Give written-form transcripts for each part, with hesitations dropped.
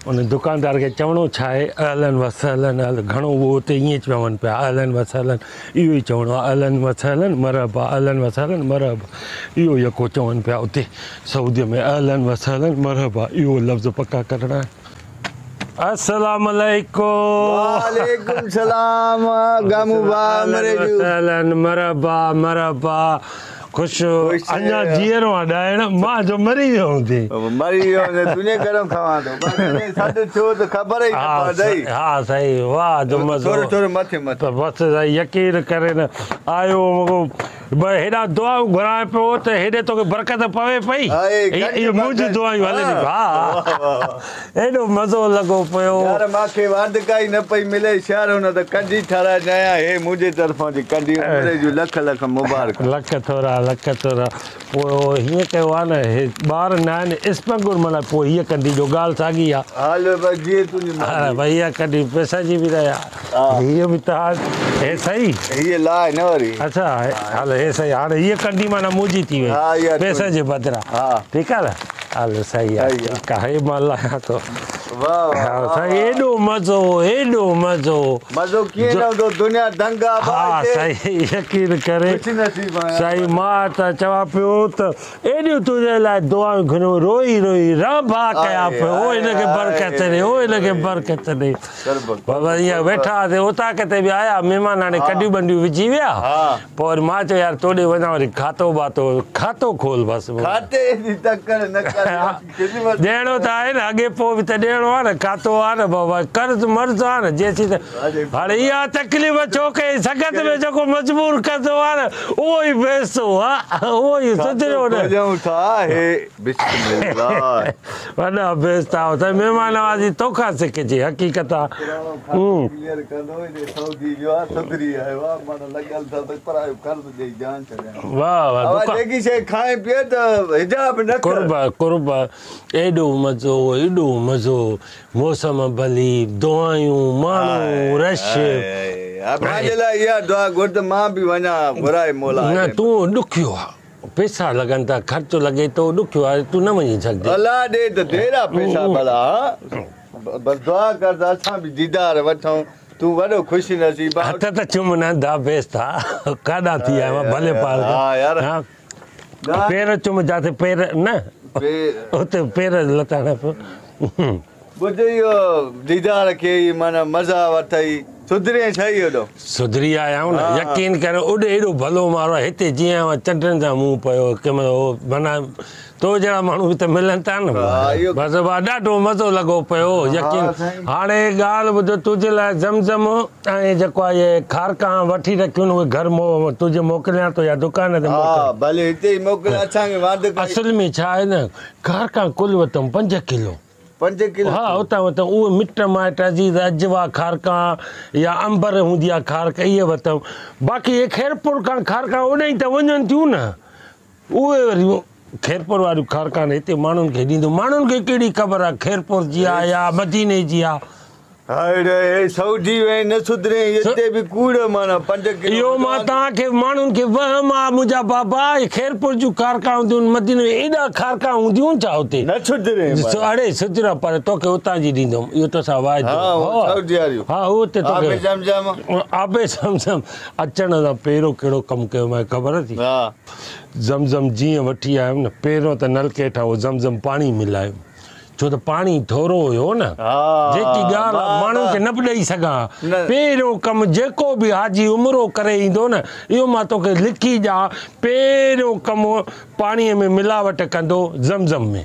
ان دڪاندار کي چوڻو ڇا آهي اهلن و سهلن گهڻو اهو اتي ائين چون پيا اهلن و سهلن اهو ئي چوڻو آهي اهلن و سهلن مرحبا اهلن و سهلن مرحبا اهو يڪو چون پيا اتي سعودي ۾ اهلن و سهلن مرحبا اهو لفظ پڪا ڪرڻا آهن. السلام عليڪم. وعليڪم سلام گامو ڀاء اهلن و سهلن مرحبا مرحبا خوش اڃا جيئرو آ ڏائڻ مان جو مري ويو هوندين. مري ويو هوندين تنهنجي گهرون کاوان ٿو باقي سڏ ٿيو ته خبر ئي نه پوندئي. ها سائين واه جو مزو. ٿورو ٿورو مٿي مٿي. ته بس سائين يقين ڪري نه آيو هيڏانهن دعائون گهران پيو ته هيڏي توکي برڪت پوي پئي. اهي منهنجون دعائون هلن پيون. ها ايڏو مزو لڳو پيو. يار مانکي واندڪائي نه پئي ملي شهر نه ته ڪنڍي ٺهرائي ڏيان هي منهنجي طرفان جي ڪنڍي عمري جون لک لک مبارڪ. لک ٿورا لک ٿورا. پوء هيئن ڪيو آ نه هي ٻار نه آهن اسپنگور معنيٰ پوء هيء ڪنڍي جو ڳالهه ساڳي آ. هل بس جيئن تنهنجي مرضي. ها ڀئي اها ڪنڍي پئسا جي به رهيا. هيء به ته هي صحيح. هيء لاء نه وري. اڇا هل هي صحيح هاڻي هيء ڪنڍي معنيٰ منهنجي ٿي وئي پئسن جي بدران. ٺيڪ آ نه هل صحيح آ ٺيڪ آ هي مان لاهيان ٿو. واه واه سائين ايڏو مزو ايڏو مزو. مزو ڪيئن نه هوندو دنيا دنگ آ ڀاء ها سائين يقين ڪري خوش نصيب آهيان سائين مان ته چوان پيو ته ايڏيون تنهنجي لاء دعائون گهريون روئي روئي رانڀا ڪيا پيو او هن کي برڪت ڏي او هن کي برڪت ڏي بابا ائين ويٺا هئاسين اوطاق تي به آيا مهمان هاڻي ڪڍيون ٻنڊيون وجهي ويا پوء وري مان چيو يار توڏي وڃان وري کاتو باتو کاتو کول بس کاتي جي تڪڙ نه ڪر ڏيڻو ته آهي نه اڳي پوء به ته ڏيڻو آهي نه کاتو آهي نه بابا قرض مرض آهي نه جيسين ته هاڻي اها تڪليف ڇو ڪئي سگت ۾ جيڪو مجبور ڪندو آهي نه اهو ئي بيستو آهي اهو ئي سڌريو نه کوليون ٿا هي بسم الله وڏا بيستا آهيو سائين مهمان نوازي توکان سکجي حقيقت آ. پراڻو کاتو ڪليئر ڪندو هيڏي سعودي ويو آ سڌري آيو آ معنيٰ لڳل اٿس ته پرايو قرض ڏئي جان ڇڏيان واه واه اوا جيڪي شيء کائين پيئي ته حجاب نه ڪر. قرب قرب ايڏو مزو ايڏو مزو موسم ڀلي دعايون ماڻهو رش. مان جي لاء اها دعا گهر ته مان به وڃان گهرائي مولا نه تون ڏکيو آ. پيسا لڳن ٿا خرچ لڳي ٿو ڏکيو آهي تون نه وڃي سگهندين. الله ڏي ته ڍير آ پيسا ڀلا ها بس دعا ڪر ته اسان به ديدار وٺون تون وڏو خوش نصيب آ. هٿ ته چم نه دا بيستا ڪاڏان ٿي آيو آهين ڀلي پار ڪر ها يار ها پير چم جاٿي پير نه اتي پير لتاڙيان پيو. ٻڌ اهو ديدار ڪيئي معنيٰ مزا وٺئي سڌرين ڇا ايڏو. سڌري آيا آهيون نه يقين ڪر اوڏي ايڏو ڀلو مارو آهي هتي جيئن آيو آهيان چنڊن سان منهن پيو ڪنهن مهل هو معنيٰ تو جهڙا ماڻهو به ته ملن ٿا نه بس ڀاء ڏاڍو مزو لڳو پيو يقين هاڻي ڳالهه ٻڌ تنهنجي لاء زمزم ۽ جيڪو آهي اهي کارڪان وٺي رکيون اهي گهر تنهنجي موڪليان ٿو يا دڪان تي موڪل. ها ڀلي هتي ئي موڪل اسان کي واندڪائي. اصل ۾ ڇا آهي نه کارڪان ڪل وتم 5 ڪلو. 5 ڪلو ها اتان وتم اهي مٽ مائٽ عزيز اجوا کارڪان يا عنبر هوندي آهي کارڪ اهي وتم باقي اهي خيرپور کان کارڪان اوڏانهن ته وڃن ٿيون نه اهي وري خيرپور واريون کارڪان هتي ماڻهن کي ڏيندو ماڻهن کي ڪهڙي خبر آهي خيرپور جي آهي يا مديني جي آهي. هاء ري سعودي وئين نه سڌرين هتي به ڪوڙ معنيٰ 5 ڪلو اهو مان توهان کي ماڻهن کي وهم آ منهنجا بابا اهي خيرپور جون کارڪان هونديون آهن مديني ۾ ايڏا کارڪان هونديون آهن ڇا اتي نه سڌرين اڙي سڌريان پر توکي اتان جي ڏيندم اهو توسان واعدو ها هو سعودي واريون ها هو اتي توکي آب زمزم آب زمزم اچڻ سان پهريون ڪهڙو ڪم ڪيو مانء خبر اٿي ها زمزم جيئن وٺي آيم نه پهريون ته نلڪي هيٺان اهو زمزم پاڻي ملايم ڇو ته پاڻي ٿورو هيو نه، جيڪي ڳالهه آ ماڻهن کي نه به ڏئي سگهان ها. پهريون ڪم جيڪو به حاجي عمرو ڪري ايندو نه، اهو مان توکي لکي ڏيان، پهريون ڪم پاڻيء ۾ ملاوٽ ڪندو زمزم ۾.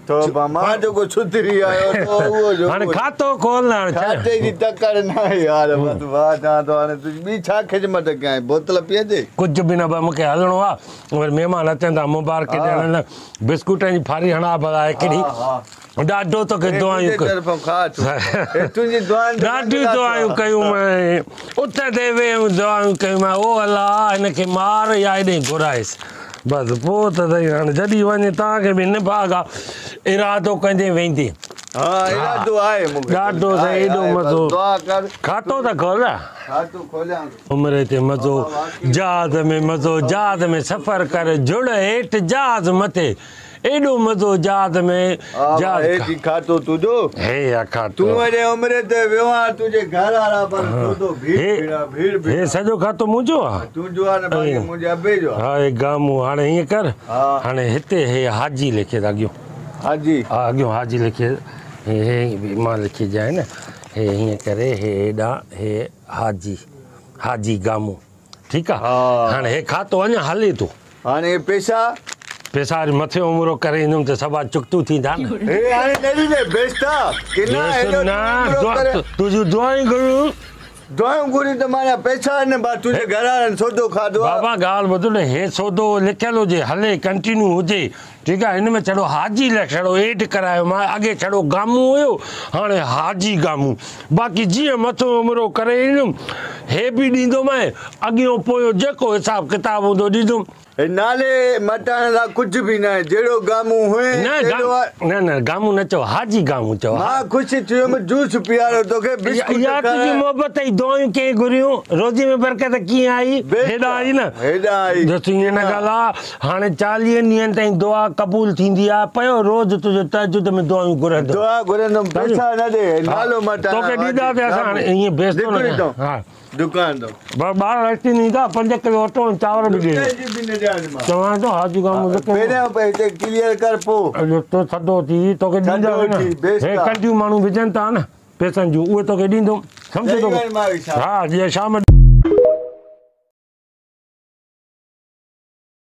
توبه مان جيڪو سڌري آيو تو اهو جو هاڻي کاتو کول نه هاڻي ڇا. کاتي جي تڪڙ ناهي يار بس واهه چوان ٿو هاڻي تنهنجي ٻي ڇا خدمت ڪيانء بوتل پيئندي؟ ڪجهه به نه بس مونکي هلڻو آ وري مهمان اچن ٿا مبارڪي ڏيڻ لاء. بسڪوٽن جي ڦاري هڻاء ڀلا هڪڙي ڏاڍو توکي دعايون ڏاڍيون دعايون ڪيون مانء اٿندي ويهي دعايون ڪيون مانء او الله هن کي مار يا هيڏي گهرائيس بس پوء ته سائين هاڻي جڏهن وڃي توهان کي به نڀاڳ آ ارادو ڪندين ويندين ها ارادو آهي مون کي ڏاڍو سائين ايڏو مزو کاتو ته کول کاتو کوليان عمري تي مزو، جهاز ۾ مزو، جهاز ۾ سفر ڪر، جهڙ هيٺ جهاز مٿي، ايڏو مزو جهاز ۾. جهاز هي کاتو تنهنجو؟ هي آ کاتو. تون ايڏي عمري تي ويو آهين، تنهنجي گهر وارا پر سودو ڀيڙ ڀيڙ ڀيڙ ڀيڙ. هي سڄو کاتو منهنجو آ. تنهنجو آ نه باقي منهنجي ابي جو آ. ها هي گامون. هاڻي هيئن ڪر، هاڻي هتي هي حاجي لکي ته اڳيون. حاجي. ها اڳيون حاجي لکي. هي هي مان لکي جائي نه. هي هيئن ڪري هي هيڏانهن هي حاجي حاجي گامون. ٺيڪ آ. هاڻي هي کاتو اڃا هلي ٿو. هاڻي هي پيسا؟ پيسا وري مٿي عمرو ڪري ايندم ته سڀا چڪتو ٿيندا نه. هي هاڻي نه ڏيندين بيستا؟ ڪي نه هيڏو نه تنهنجون دعائون گهريون. دعائون گهريون ته معنيٰ پيسا نه با تنهنجي گهر وارن سودو کاڌو آ. بابا ڳالهه ٻڌ نه هي سودو لکيل هجي هلي ڪنٽينيو هجي ٺيڪ آ هن ۾ ڇڙو حاجي لاء ڇڙو ايڊ ڪرايو مان اڳي ڇڙو گامون هيو هاڻي حاجي گامون باقي جيئن مٿو عمرو ڪري ايندم هي به ڏيندومانء اڳيون پويون جيڪو حساب ڪتاب هوندو ڏيندم. هي نالي مٽائڻ لاء ڪجهه به ناهي جهڙو گامون هئين تهڙو آ. نه نه گامون نه چئو حاجي گامون چئو. مان خوش ٿي ويم جوس پياريو توکي بسڪوٽ يا تنهنجي کارايا. محبت ۽ دعائون ڪنهن گهريون روزي ۾ برڪت ڪيئن آئي هيڏانهن آئي نه. هيڏانهن آئي. دوست ائين نه ڳالهاء هاڻي چاليهن ڏينهن تائين دعا قبول ٿيندي آ پيو روز تنهنجو تهجد ۾ دعائون گهرندم. دعا گهرندم پئسا نه ڏي نالو مٽائڻ توکي ڏينداسين اسان هاڻي ائين بيستو نه ڪر. ها دڪان تان. بس ٻار اچي ايندا 5 ڪلو اٽو ۽ چانور به ڏي. رپئي جي به نه ڏيان مان. چوان ٿو حاجي گامون لکي. پهريان هتي ڪليئر ڪر پو. اڄ تو ٿڌو ٿي توکي ڏينداسين نه. هي ڪنڊيون ماڻهو وجهن ٿا نه پئسن جون اهي توکي ڏيندم سمجهه توکي. ها جيئن شام.